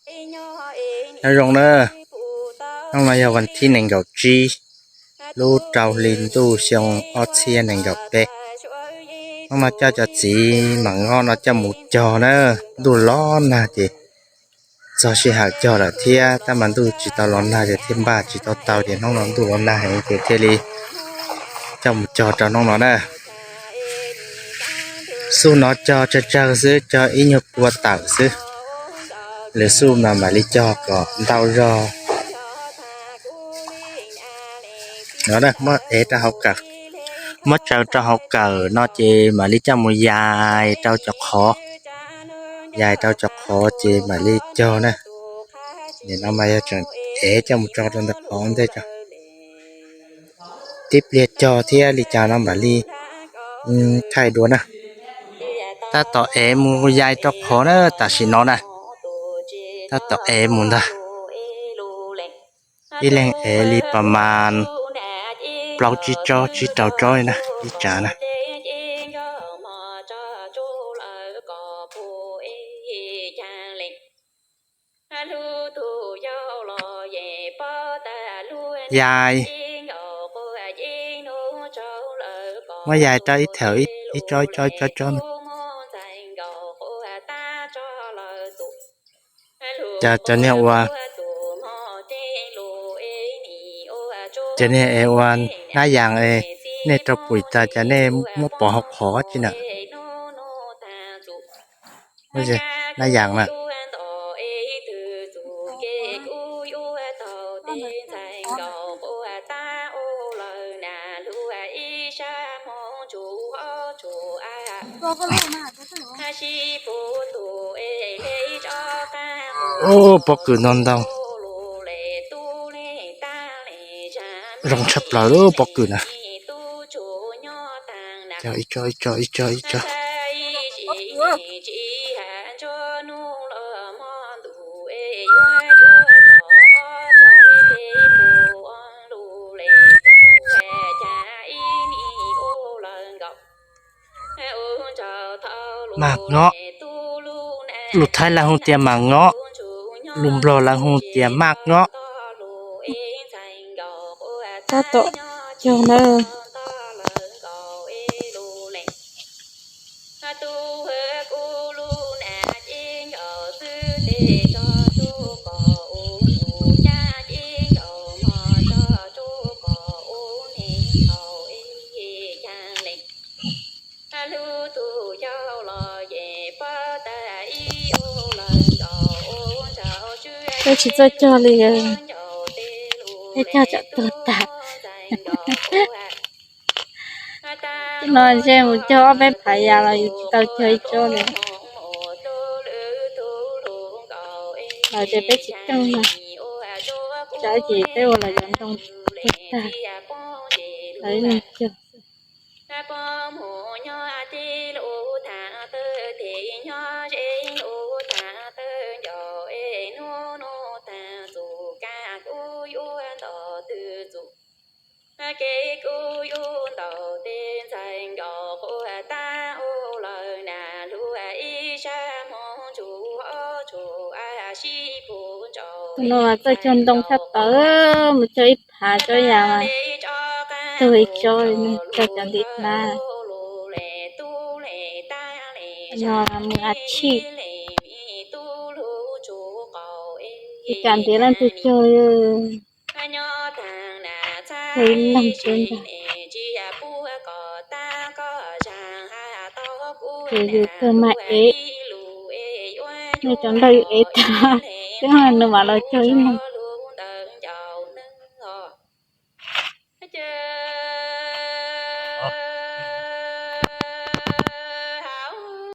Nyob zoo na, hnub no yog vas thib nees nkaum tsib lub rau hli ntuj xyoo ob txhiab nees nkaum peb. Hnub no coj cov txiv mam ngob no coj mus cog na, ntuj los nag ces txog sij hawm cog lawm thiab tab mas ntuj tsis tau los nag ces thiaj npaj tsis tau taw ces hnub no ntuj los nag heev ces thiaj li coj mus cog rau hnub no na. Xuj no cog tsawg tsawg xwb, cog ib nyuag pua tawm xwb, lwm xuj mas mam li cog kom ntau zog. No muab ev rau hauv kawm, muab tsaws rau hauv kawm no ces mam li coj mus yais rau cov qhov, yais rau cov qhov ces mam li cog na. Nim no mas yog tseem ev coj mus tso rau ntawm qhov ntej tso. Tib pliag cog thiab li cas no mam li thaij dua na. Tab tom ev mus yais rau qhov na tam sim no na. Tab tom ev mus ntag. Ib leeg ev li pas mas plaub tsib tsob tsib rau tsob li na ib tsav na. Yais, muab yais rau ib thaum ib tsob ib tsob ib tsob tsob no. Cov niag ua, cov niag es ua nab yas es, nej rau pum tas cas nej muab pov hauv qhov tsi na? Nab yas na. Ub, pob kws ntau ntau, zoo tshaj plaws lub pob kws na. Ib tsob ib tsob ib tsob ib tsob. Mas ngob, lus Thaib lawv hu tias mas ngob, lus Nplog lawv hu tias maj ngob. Tab tom cog na. Peb tsis txawj cog li, peb cog tsam tuag tas. No ntshe mus cog ob peb phav yas los yus tsis tau cog ib tsob li. Los ces peb tsis keej na, tsam ces peb ua los yuav ntoo tuag tag, los ib leeg cog. Tus no mas txawj cog ntoo tshaj tawv, mus cog ib phav tsob yas mas tuag ib tsob li, cog cov ntiv hlab. No mus a tshij, ua cas ntiav leej twg cog li. Ua ib leeg xwb ntag. Ces yus kawg mas ev, nej cov nrog yus ev tag, twb nws mam los cog ib leeg.